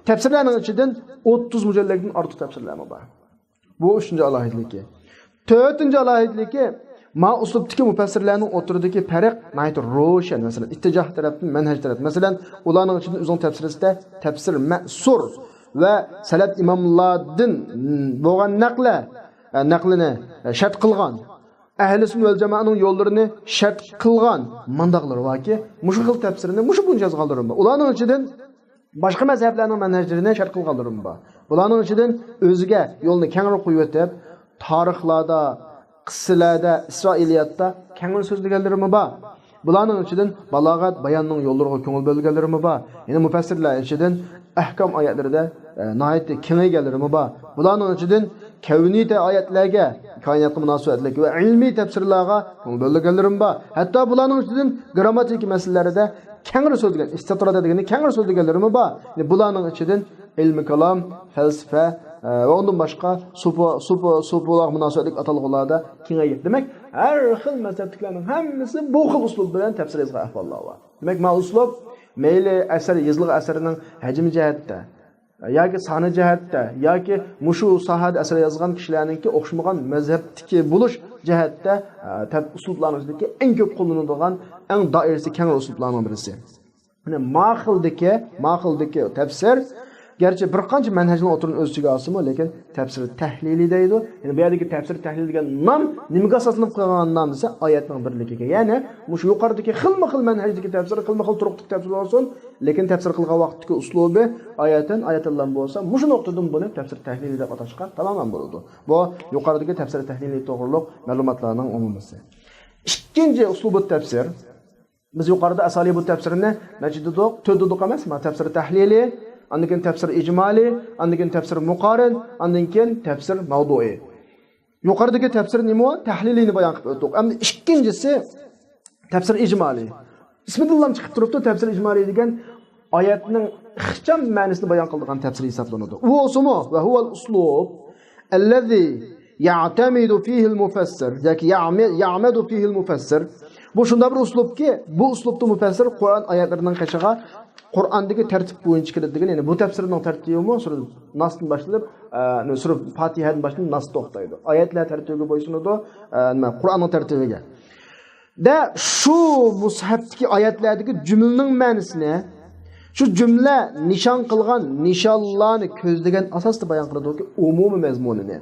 تەپسىرلەرنىڭ ئىچىدىن ئوتتۇز مۇجەللەتتىن ئارتۇق تەپسىرلەرمۇ بار. بۇ ئۈچىنچى ئالاھىدىلىكى. تۆتىنچى ئالاھىدىلىكى، ما ئۇسلۇبتىكى مۇپەسسىرلەرنىڭ ئوتتۇرىدىكى پەرق ناھايىتى روشەن. مەسىلەن، ئىتتىجاھ تەرەپتىن، مەنھەج تەرەپ. مەسىلەن، ئۇلارنىڭ ئىچىدىن ئۆزىنىڭ تەپسىرىسىدە تەپسىر مەسۇر ۋە سەلەپ ئىماملاردىن بولغان نەقلە، نەقلىنى شەرت قىلغان، ئەھلى سۈننە ۋەل جامائەنىڭ يوللىرىنى شەرت قىلغان مانداقلىرى باركى، مۇشۇ خىل تەپسىرنى مۇشۇ بويىچە يازغانلىرىمۇ بار. ئۇلارنىڭ ئىچىدىن باشقا مەزھەپلەرنىڭ مەنھەجلىرىنى شەرھ قىلغانلىرىمۇ بار. بۇلارنىڭ ئىچىدىن ئۆزىگە يولنى كەڭرى قويۇۋېتىپ، تارىخلاردا، قىسسىلەردە، ئىسرائىلىياتتا كەڭرى سۆزلىگەنلىرىمۇ بار. بۇلارنىڭ ئىچىدىن بالاغەت، باياننىڭ يوللىرىغا كۆڭۈل بۆلگەنلىرىمۇ بار. يەنە مۇپەسسىرلەر ئىچىدىن ئەھكام ئايەتلىرىدە، ئە، ناھايىتى كېڭەيگەنلىرىمۇ بار. بۇلارنىڭ ئىچىدىن كەۋنىي ئايەتلەرگە، كائىناتقا مۇناسىۋەتلىك ۋە ئىلمىي تەپسىرلارغا كۆڭۈل بۆلگەنلىرىمۇ بار. ھەتتا بۇلارنىڭ ئىچىدىن گرامماتىكا مەسىلىلەردە كەڭرى سۆزلىگەن، ئىستىترا دېگەننى كەڭرى سۆزلىگەنلىرىمۇ بار. يەنى بۇلارنىڭ ئىچىدىن ئىلمى كالام، فەلسەپە، ئە، ۋە ئۇندىن باشقا سوپو-، سوپو-، سوپولارغا مۇناسىۋەتلىك ئاتالغۇلاردا كېڭەيگەن. دېمەك، ھەر خىل مەزھەپتىكىلەرنىڭ ھەممىسى بۇ خىل ئۇسلۇب بىلەن تەپسىر يازغان ئەھۋاللار بار. دېمەك، ما ئۇسلۇب مەيلى ئەسەر، يېزىلغان ئەسەرنىڭ ھەجمى جەھەتتە، ياكى سانى جەھەتتە، ياكى مۇشۇ ساھەدە ئەسەر يازغان كىشىلەرنىڭكى ئوخشىمىغان مەزھەپتىكى بولۇش جەھەتتە، ئە، تەپ-، ئۇسلۇبلارنىڭ ئىچىدىكى ئەڭ كۆپ قوللىنىدىغان، ئەڭ دائىرىسى كەڭرى ئۇسلۇبلارنىڭ بىرسى. مانا ما خىلدىكى، ما خىلدىكى تەپسىر، گەرچە بىر قانچە مەنھەجنىڭ ئوتتۇرىنى ئۆز ئىچىگە ئالسىمۇ، لېكىن تەپسىر تەھلىلى دەيدۇ. يەنى بۇ يەردىكى تەپسىر تەھلىلى دېگەن نام نېمىگە ئاساسلىنىپ قويغان نام دېسە، ئايەتنىڭ بىرلىكىگە. يەنى مۇشۇ يۇقىرىدىكى خىلمۇ خىل مەنھەجدىكى تەپسىر، خىلمۇ خىل تۇرقتىكى تەپسىر بولسۇن، لېكىن تەپسىر قىلغان ۋاقىتتىكى ئۇسلۇبى ئايەتەن، ئايەتەنلام بولسا، مۇشۇ نۇقتىدىن بۇنى تەپسىر تەھلىلى دەپ ئاتاشقا تامامەن بولىدۇ. بۇ يۇقىرىدىكى تەپسىر تەھلىلى توغرۇلۇق مەلۇماتلارنىڭ ئومۇمىسى. ئىككىنچى ئۇسلۇبۇت تەپسىر. بىز يۇقىرىدا ئەسالىبۇت تەپسىرىنى نەچچە دېدۇق؟ تۆت دېدۇق ئەمەسمۇ؟ تەپسىر تەھلىلى، ئاندىن كېيىن تەپسىر ئىجمالىي، ئاندىن كېيىن تەپسىر مۇقارىن، ئاندىن كېيىن تەپسىر مەۋدۇئىي. يۇقىرىدىكى تەپسىر نېمە؟ تەھلىلىنى بايان قىلىپ ئۆتتۇق. ئەمدى ئىككىنچىسى تەپسىر ئىجمالىي. ئىسمىدىنلا چىقىپ تۇرۇپتۇ، تەپسىر ئىجمالىي دېگەن ئايەتنىڭ ئىخچام مەنىسىنى بايان قىلىدىغان تەپسىر ھېسابلىنىدۇ. ئۇ بولسىمۇ، ۋە ھۇۋەل ئۇسلۇب ئەللەزى يەئتەمىدۇ فىھىل مۇفەسسىر ياكى يەئمە-، يەئمەدۇ فىھىل مۇفەسسىر. بۇ شۇنداق بىر ئۇسلۇبكى، بۇ ئۇسلۇبتا مۇپەسسىر قۇرئان ئايەتلىرىنىڭ قېشىغا قۇرئاندىكى تەرتىپ بويىچە كېلىدىغان، يەنى بۇ تەپسىرنىڭ تەرتىپىمۇ سۈرە ناستىن باشلىنىپ، ئە، سۈرە پاتىھەدىن باشلىنىپ ناس توختايدۇ. ئايەتلەر تەرتىپىگە بويسۇنىدۇ، ئە، نېمە، قۇرئاننىڭ تەرتىپىگە. دە شۇ مۇسھەپتىكى ئايەتلەردىكى جۈملىنىڭ مەنىسىنى، شۇ جۈملە نىشان قىلغان نىشانلارنى كۆزلىگەن ئاساستا بايان قىلىدۇكى ئومۇمىي مەزمۇنىنى.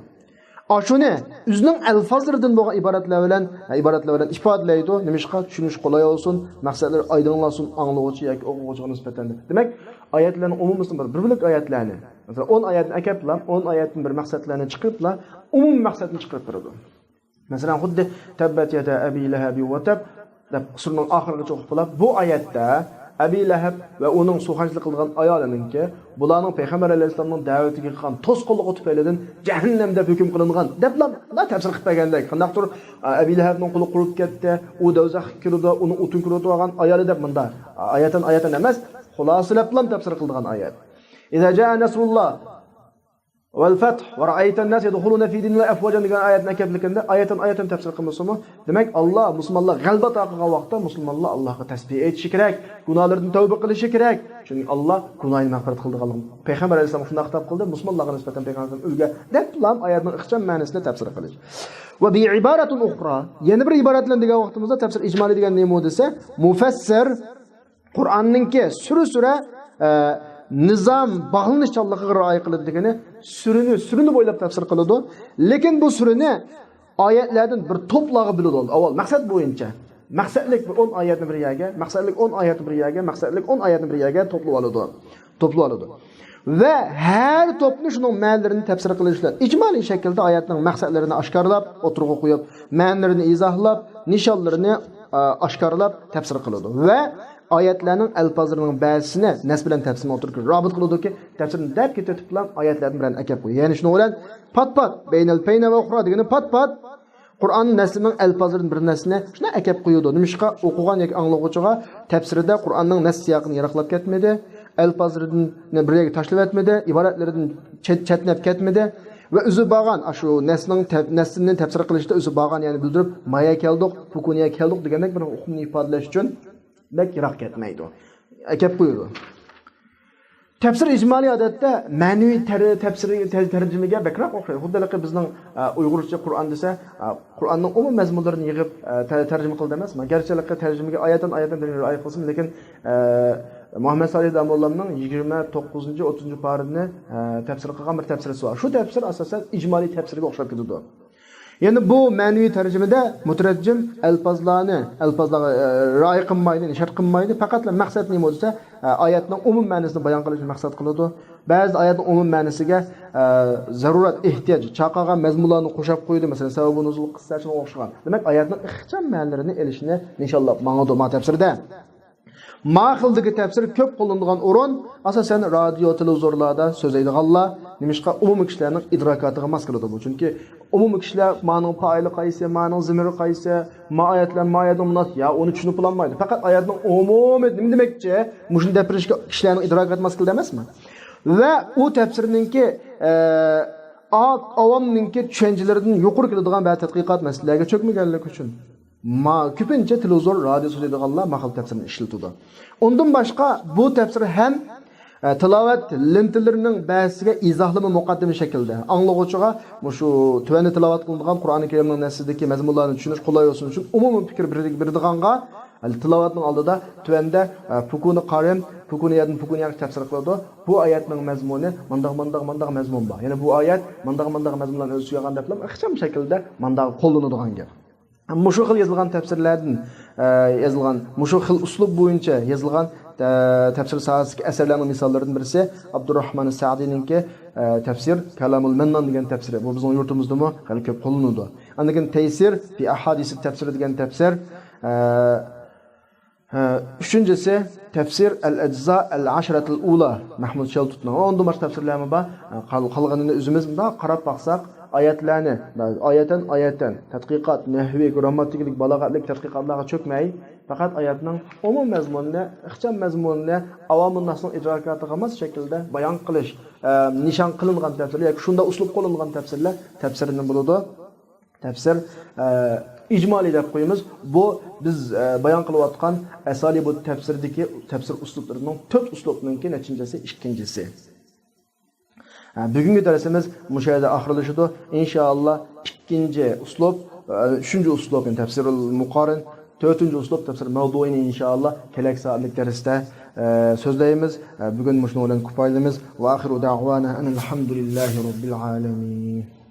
ئاشۇنى ئۆزىنىڭ ئەلفازلىرىدىن بولغان ئىبارەتلەر بىلەن، ئىبارەتلەر بىلەن ئىپادىلەيدۇ. نېمىشقا؟ چۈشىنىش قولاي بولسۇن، مەقسەتلىرى ئايدىڭلاشسۇن ئاڭلىغۇچى ياكى ئوقۇغۇچىغا نىسبەتەن دەپ. دېمەك، ئايەتلەرنىڭ ئومۇمىسىنى بىر، بىر بۆلەك ئايەتلەرنى، مەسىلەن، ئون ئايەتنى ئەكەپلا، ئون ئايەتتىن بىر مەقسەتلەرنى چىقىرىپلا، ئومۇمىي مەقسەتنى چىقىرىپ بېرىدۇ. مەسىلەن، خۇددى تەببەت يەدا ئەبى لەھەبى ۋە تەب دەپ سۈرىنىڭ ئاخىرىغىچە ئوقۇپ بولاپ، بۇ ئايەتتە ئەبى لەھەب ۋە ئۇنىڭ سۇخەنچىلىك قىلىدىغان ئايالىنىڭكى، بۇلارنىڭ پەيغەمبەر ئەلەيھىسسالامنىڭ دەۋىتىگە قىلغان توسقۇنلۇقى تۈپەيلىدىن جەھەننەمدە ھۆكۈم قىلىنغان دەپلا مۇنداق تەپسىر قىلىپ بەرگەندەك. قانداقتۇر، ئە، ئەبى لەھەبنىڭ قولى قۇرۇپ كەتتى، ئۇ دوزاخقا كىرىدۇ، ئۇنىڭ ئوتۇن كۆرۈۋاتىدىغان ئايالى دەپ مۇنداق ئايەتەن ئايەتەن ئەمەس، خۇلاسىلەپلام تەپسىر قىلىدىغان ئايەت. ئىزا جاء نەسرۇللاھ ۋەل فەتھ ۋە رەئەيتەنناسە يەدخۇلۇنە فى دىنىللاھى ئەفۋاجەن دېگەن ئايەتنى ئەكەپ كەلگەندە، ئايەتەن ئايەتەن تەپسىر قىلمىسىمۇ، دېمەك، ئاللا، مۇسۇلمانلار غەلىبە تارقىغان ۋاقىتتا مۇسۇلمانلار ئاللاغا تەسبىھ ئېيتىشى كېرەك، گۇناھلىرىدىن تەۋبە قىلىشى كېرەك. چۈنكى ئاللا گۇناھىنى مەغپىرەت قىلىدىغانلىقىنى، پەيغەمبەر ئەلەيھىسسالام شۇنداق خىتاب قىلدى، مۇسۇلمانلارغا نىسبەتەن پەيغەمبەر ئەلەيھىسسالام ئۈلگە دەپلا ئايەتنىڭ ئىخچام مەنىسىنى تەپسىر قىلىش. ۋە بىئىبارەتىن ئۇخرا، يەنە بىر ئىبارەت بىلەن دېگەن ۋاقتىمىزدا تەپسىر ئىجمالىي دېگەن نېمە دېسە، مۇفەسسىر، قۇرئاننىڭكى سۈرە-سۈرە، ئە، نىزام، باغلىنىشچانلىقىغا رىئايە قىلىدۇ دېگىنى سۈرىنى، سۈرىنى بويلاپ تەپسىر قىلىدۇ. لېكىن بۇ سۈرىنى ئايەتلەردىن بىر توپلارغا بۆلىدۇ ئاۋۋال، مەقسەت بويىچە. مەقسەتلىك بىر ئون ئايەتنى بىر يەرگە، مەقسەتلىك ئون ئايەتنى بىر يەرگە، مەقسەتلىك ئون ئايەتنى بىر يەرگە توپلىۋالىدۇ. توپلىۋالىدۇ. ۋە ھەر توپنى شۇنىڭ مەنىلىرىنى تەپسىر قىلىش بىلەن ئىجمالىي شەكىلدە ئايەتنىڭ مەقسەتلىرىنى ئاشكارىلاپ، ئوتتۇرىغا قويۇپ، مەنىلىرىنى ئىزاھلاپ، نىشانلىرىنى، ئا، ئاشكارىلاپ تەپسىر قىلىدۇ. ۋە ئايەتلەرنىڭ ئەلپازلىرىنىڭ بەزىسىنى نەس بىلەن تەپسىرنىڭ ئوتتۇرىغا رابىت قىلىدۇكى، تەپسىرنى دەپ كېتىۋېتىپ بىلەن ئايەتلەردىن بىرەرنى ئەكەپ قويۇيدۇ. يەنى شۇنىڭ بىلەن پات-پات، بەينەل پەينە ۋە ئۇخرا دېگىنى پات-پات، قۇرئان نەسلىنىڭ ئەلپازلىرىدىن بىر نەسلىنى شۇنداق ئەكەپ قويىدۇ. نېمىشقا؟ ئوقۇغان ياكى ئاڭلىغۇچىغا تەپسىرىدە قۇرئاننىڭ نەس سىياقىنى يىراقلاپ كەتمىدى، ئەلپازلىرىدىن بىر يەرگە تاشلىۋەتمىدى، ئىبارەتلىرىدىن چەت-، چەتنەپ كەتمىدى ۋە ئۆزى بارغان، ئاشۇ نەسنىڭ تەپ-، نەسلىنى تەپسىر قىلىشتا ئۆزى بارغان، يەنى بىلدۈرۈپ، مايا كەلدۇق، پۇكۇنىيە كەلدۇق دېگەندەك بىر ئۇقۇمنى ئىپادىلەش ئۈچۈن بەك يىراق كەتمەيدۇ. ئەكەپ قويىدۇ. تەپسىر ئىجمالىي ئادەتتە مەنىۋى تەر-، تەپسىرى، تەر-، تەرجىمىگە بەكرەك ئوخشايدۇ. خۇددى ھېلىقى بىزنىڭ، ئە، ئۇيغۇرچە قۇرئان دېسە، ئە، قۇرئاننىڭ ئومۇم مەزمۇنلىرىنى يىغىپ، ئە، تە-، تەرجىمە قىلدى ئەمەسمۇ؟ گەرچە ھېلىقى تەرجىمىگە ئايەتتىن ئايەتتىن بىر رىئايە قىلسىمۇ، لېكىن، ئە، مۇھەممەد سالىھ داموللامنىڭ يىگىرمە توققۇزىنچى، ئوتتۇزىنچى پارىنى، ئە، تەپسىر قىلغان بىر تەپسىرى بار. شۇ تەپسىر ئاساسەن ئىجمالىي تەپسىرگە ئوخشاپ كېتىدۇ. يەنى بۇ مەنىۋى تەرجىمىدە مۇتەرجىم ئەلپازلارنى، ئەلپازلارغا، ئە، رىئايە قىلمايدۇ، ئىشارە قىلمايدۇ. پەقەتلا مەقسەت نېمە دېسە، ئە، ئايەتنىڭ ئومۇم مەنىسىنى بايان قىلىشنى مەقسەت قىلىدۇ. بەزىدە ئايەتنىڭ ئومۇم مەنىسىگە، ئە، زەرۇرەت، ئېھتىياج چاقىرغان مەزمۇنلارنى قوشاپ قويىدۇ. مەسىلەن، سەۋەبۇ نۇزۇل، قىسسە، شۇنىڭغا ئوخشىغان. دېمەك، ئايەتنىڭ ئىخچام مەنىلىرىنى ئېلىشنى نىشانلاپ ماڭىدۇ ما تەپسىردە. ما خىلدىكى تەپسىر كۆپ قوللىنىدىغان ئورۇن، ئاساسەن، رادىيو، تېلېۋىزورلاردا سۆزلەيدىغانلار. نېمىشقا؟ ئومۇمىي كىشىلەرنىڭ ئىدراكاتىغا ماس كېلىدۇ بۇ. چۈنكى ئومۇمىي كىشىلەر مانىڭ پائىلى قايسى، مانىڭ زېمىرى قايسى، ما ئايەتلەر، ما ئايەتنىڭ مۇناسىۋىتى، يا ئۇنى چۈشىنىپ بولالمايدۇ. پەقەت ئايەتنىڭ ئومۇمى نېمە دېمەكچى؟ مۇشۇنى دەپ بېرىشكە كىشىلەرنىڭ ئىدراكاتى ماس كېلىدۇ ئەمەسمۇ؟ ۋە ئۇ تەپسىرنىڭكى، ئە، ئا-، ئاۋامنىڭكى چۈشەنچىلىرىدىن يۇقىرى كېلىدىغان بەزى تەتقىقات مەسىلىلەرگە چۆكمىگەنلىكى ئۈچۈن. ما-، كۆپىنچە تېلېۋىزور، رادىيو سۆزلەيدىغانلار ما خىل تەپسىرنى ئىشلىتىدۇ. ئۇندىن باشقا بۇ تەپسىر ھەم، ئە، تىلاۋەت لېنتىلىرىنىڭ بەزىسىگە ئىزاھلىما مۇقەددىمە شەكلىدە ئاڭلىغۇچىغا مۇشۇ تۆۋەندە تىلاۋەت قىلىنغان قۇرئانى كەرىمنىڭ نەسلىدىكى مەزمۇنلارنى چۈشىنىش قولاي بولسۇن ئۈچۈن ئومۇمىي پىكىر بېرىدىغانغا، تىلاۋەتنىڭ ئالدىدا تۆۋەندە، ئە، پۇكۇنى قارىم، پۇكۇنى يەدىن پۇكۇنى يەغىچە تەپسىر قىلىدۇ. بۇ ئايەتنىڭ مەزمۇنى مانداق، مانداق، مانداق مەزمۇن بار. يەنى بۇ ئايەت مانداق، مانداق مەزمۇنلارنى ئۆز ئىچىگە ئالغان دەپلا ئىخچام شەكىلدە مانداق قوللىنىدىغان گەپ. مۇشۇ خىل يېزىلغان تەپسىرلەردىن، ئە، يېزىلغان، مۇشۇ خىل ئۇسلۇب بويىچە يېزىلغان، ئە، تەپسىر ساھەسىدىكى ئەسەرلەرنىڭ مىساللىرىدىن بىرسى ئابدۇرراھمان سەئدىنىڭكى، ئە، تەپسىر كالامۇل مەننان دېگەن تەپسىرى. بۇ بىزنىڭ يۇرتىمىزدىمۇ خېلى كۆپ قوللىنىلىدۇ. ئاندىن كېيىن تەيسىر في أحاديث التفسير دېگەن تەپسىر، ئە، ھە، ئۈچىنچىسى، تەپسىر ئەل ئەجزا ئەل ئەشرەتىل ئۇلا، مەھمۇد شەلتۇتنىڭ. ئۇندىن باشقا تەپسىرلەرمۇ بار. قال-، قالغىنىنى ئۆزىمىز مۇنداق قاراپ باقساق، ئايەتلەرنى، ئايەتەن، ئايەتەن، تەتقىقات، نەھۋىي، گرامماتىكىلىق، بالاغەتلىك تەتقىقاتلارغا چۆكمەي، پەقەت ئايەتنىڭ ئومۇم مەزمۇنىنى، ئىخچام مەزمۇنىنى ئاۋامۇنناسنىڭ ئىدراكاتىغا ماس شەكىلدە بايان قىلىش، ئە، نىشان قىلىنغان تەپسىرلەر ياكى شۇنداق ئۇسلۇب قوللانغان تەپسىرلەر تەپسىرىدىن بولىدۇ. تەپسىر، ئە، ئىجمالىي دەپ قويىمىز. بۇ بىز، ئە، بايان قىلىۋاتقان ئەسالىبۇت تەپسىردىكى تەپسىر ئۇسلۇبلىرىنىڭ تۆت ئۇسلۇبنىڭكى نەچچىنچىسى؟ ئىككىنچىسى. ئە، بۈگۈنكى دەرسىمىز مۇشۇ يەردە ئاخىرلىشىدۇ. ئىنشائاللا، ئىككىنچى ئۇسلۇب، ئە، ئۈچىنچى ئۇسلۇب، يەنى تەپسىرۇل مۇقارىن، تۆتىنچى ئۇسلۇب، تەپسىر مەۋدۇئىنى ئىنشائاللا كېلەك سائەتلىك دەرستە، ئە، سۆزلەيمىز. ئە، بۈگۈن مۇشۇنىڭ بىلەن كۇپايىلىمىز. ۋە ئاخىرۇ دەئۋانا ئەنىل ھەمدۇلىللاھى رەببىل ئالەمىن.